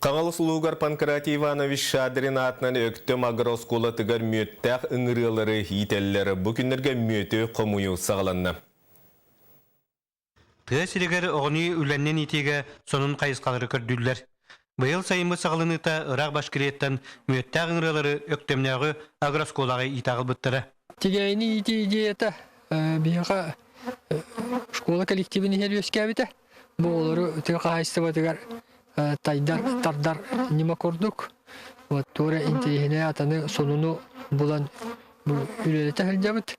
Хаҥалас улууһугар Панкратий Иванович Шадрин аатынан Өктөм агрооскуолатыгар мүөттээх ыҥырыалары иитэллэр. Бу күннэргэ мүөтү хомуйуу саҕаланна. Тыа сиригэр оҕону үлэннэн иитиигэ сонун хайысхалары көрдүүллэр. Быйыл сайыммыт саҕаланыыта ыраах Башкирияттан мүөттээх ыҥырыалары Өктөмнөөҕү агрооскуолаҕа иитэ аҕалбыттара. Тигээйини иитии идеята биһиэхэ школа коллективин иһэр үөскээбитэ. Бу оҕолору тыа хаһаайыстыбатыгар тайдар, тардар ньыма курдук. Вот туора интэриэһинэй атаны сонуну булан бу үлэлэтэ сылдьабыт.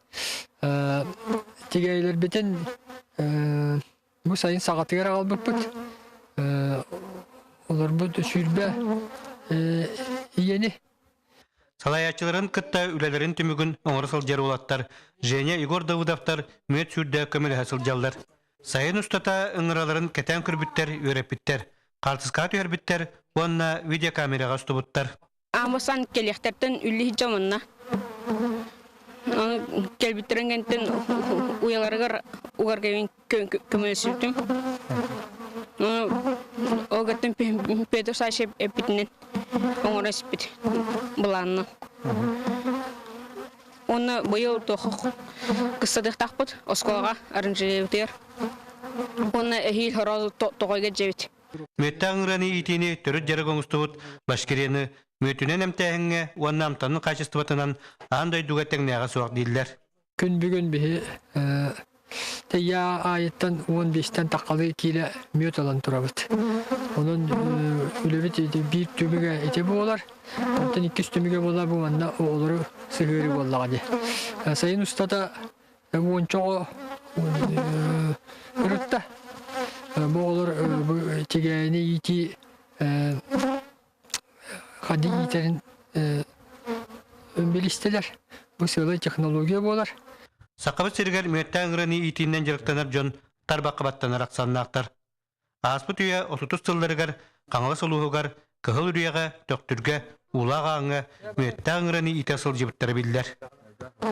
Тигээйилэрбитин бу сайын саҕатыгар аҕалбыппыт. Олорбут 20 ийэни. Салайааччыларын кытта үлэлэрин түмүгүн оҥоро сылдьар уолаттар Женя Егор Давыдовтар мүөт сүүрдэ көмөлөһө сылдьаллар. Сайын устата ыҥыраларын кэтээн көрбүттэр, үөрэппиттэр, хаартыскаҕа түһэрбиттэр уонна видеокамераҕа устубуттар. Амусан кэлиэхтэртэн үллүһү дьомунна. Ону кэлбиттэрин кэнниттэн уйаларыгар угарга көмөлөсүбүтүм. Ол гаттан Петр Саша эппитинэн оҥоро испит былаанна. Уонна быйыл туох кыстадыахтаахпыт оскуолаҕа оранжереябытыгар. Уонна эһиил хороол тоҕойго дьэбит. Мүөттээх ыҥырыаны иитиини төрүт дьарык оҥостубут Башкирияны мүөтүнэн эмтээһиҥҥэ уонна амтанын хаачыстыбатынан аан дойдуга тэҥнээҕэ суох дииллэр. Күн бүгүн биһи Тэйя аайыттан 15-тэн таххалыы киилэ мүөт ылан турабыт. Онон үлэбит биир түмүгэ ити буолар. Онтон иккис түмүгэ буолар бу манна оҕолору сыһыарыы буоллаҕа дии. Сайын устата уонча оҕо ырытта. Бу оҕолор бу тигээни иитии ханна иитэрин билистилэр. Бу сыалай технология буолар. Сахабыт сиригэр мүөттээх ыҥырыаны иитиинэн дьарыктанар дьон тарбахха баттанар ахсааннаахтар. Ааспыт үйэ отутус сылларыгар Хаҥалас улууһугар Кыһыл Үрүйэҕэ, Төхтүргэ, Уулаах Ааҥҥа мүөттээх ыҥырыаны иитэ сылдьыбыттара биллэр.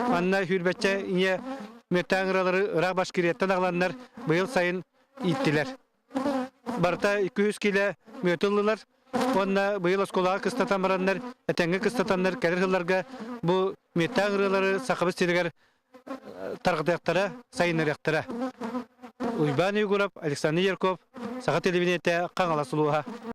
Манна сүүрбэччэ ийэ мүөттээх ыҥырыалары ыраах Башкирияттан аҕаланнар быйыл сайын ииттилэр. Барыта 200 киилэ мүөтү ыллылар уонна быйыл оскуолаҕа кыстатан бараннар, этэҥҥэ кыстатаннар кэлэр сылларга бу мүөттээх ырыалары Сахабыт сиригэр тарҕатыахтара, сайыннарыахтара. Уйбаан Егоров, Александр Ярков, Саха телевидениетэ, Хаҥалас улууһа.